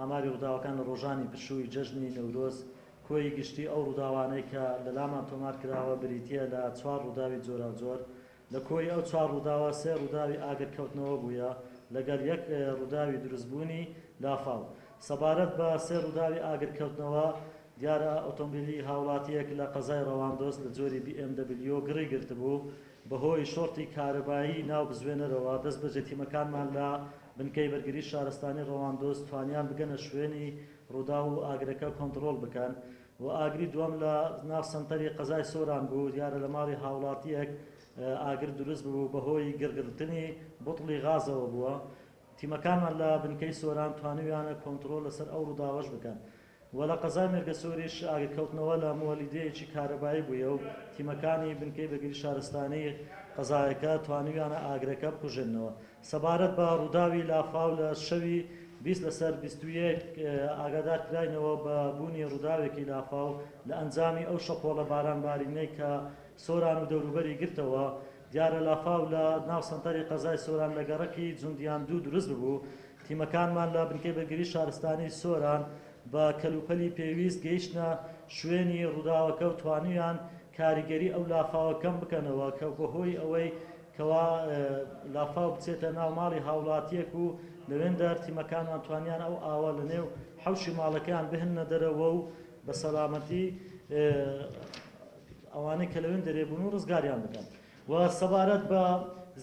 ئاماری ڕووداوەکان لە ڕۆژانی پشووی جەژنی نەورۆز، کۆی گشتی ئەو ڕووداوانەی کە لە لامان تۆمار کراوە بریتییە لە چوار ڕووداوی جۆراوجۆر، لە کۆی ئەو چوار ڕووداوە سێ ڕووداوی ئاگرکەوتنەوە بوویە لەگەڵ یەک ڕووداوی دروستبوونی لافاو. سەبارەت بە سێ ڕووداوی ئاگرکەوتنەوە، دیارە ئۆتۆمبیلی هاوڵاتییەک لە قەزای ڕەواندوز لە جۆری بی ئێم دەبلیۆ گڕی گرتبوو، بەهۆی شۆرتی کارەبایی ناو بزوێنەرەوە، دەستبەجێ تیمەکانمان لە بنکەی بەرگری شارستانی ڕەواندوز توانیان بگەنە شوێنی ڕووداو و ئاگرەکە کۆنتڕۆڵ بکەن و ئاگری دووەم لە ناو سەنتەری قەزای سۆران بوو، دیارە لە ماڵی هاوڵاتییەک ئاگر دروست ببوو بەهۆی گڕگرتنی بوتڵی غازەوە بووە، تیمەکانمان لە بنکەی سۆران توانیویانە کۆنتڕۆڵ لەسەر ئەو ڕووداوەش بکەن. و لە قەزای مێرگەسۆریش ئاگرکەوتنەوە لە موەلیدەیەکی کارەبایی بوویە و تیمەکانی بنکەی بەرگری شارستانی قەزایەکە توانیویانە ئاگرەکە بکوژێننەوە. سەبارەت بە ڕووداوی لافاو لە شەوی 20 لەسەر 21 ئاگادار کراینەوە بە بوونی ڕووداوێکی لافاو لە ئەنجامی ئەو شەپۆڵە بارانبارینەی کە سۆران و دەوروبەری گرتەوە. دیارە لافاو لە ناو سەنتەری قەزای سۆران لە گەڕەکی جوندیان دوو دروست ببوو. تیمەکانمان لە بنکەی بەرگری شارستانی سۆران بە کەلوپەلی پێویست گەیشتنە شوێنی ڕووداوەکە و توانیان کاریگەری ئەو لافاوە کەم بکەنەوە کە بەهۆی ئەوەی کەوا لافاو بچێتە ناو ماڵی هاوڵاتیەک و لەوێندەر تیمەکانمان توانیان ئەو ئاوە لەنێو حەوشی ماڵەکەیان بهێننە دەرەوە و بە سەلامەتی ئەوانەی کە لەوێن دەرێ بوون و ڕزگاریان بکەن. و سەبارەت بە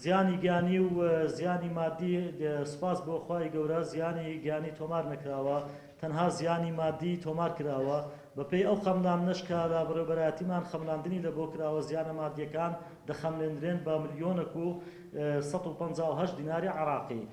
زیانی گیانی و زیانی مادی، سوپاس بۆ خوای گەورە زیانی گیانی تۆمار نەکراوە، تەنها زیانی مادی تۆمار کراوە، بەپێی ئەو خەملاندنەش کە لە بەڕێوەبەرایەتیمان خەملاندنی لە بۆ کراوە زیانە مادیەکان دەخەملێندرێن بە ملیۆنەک و 158 دیناری عێراقی.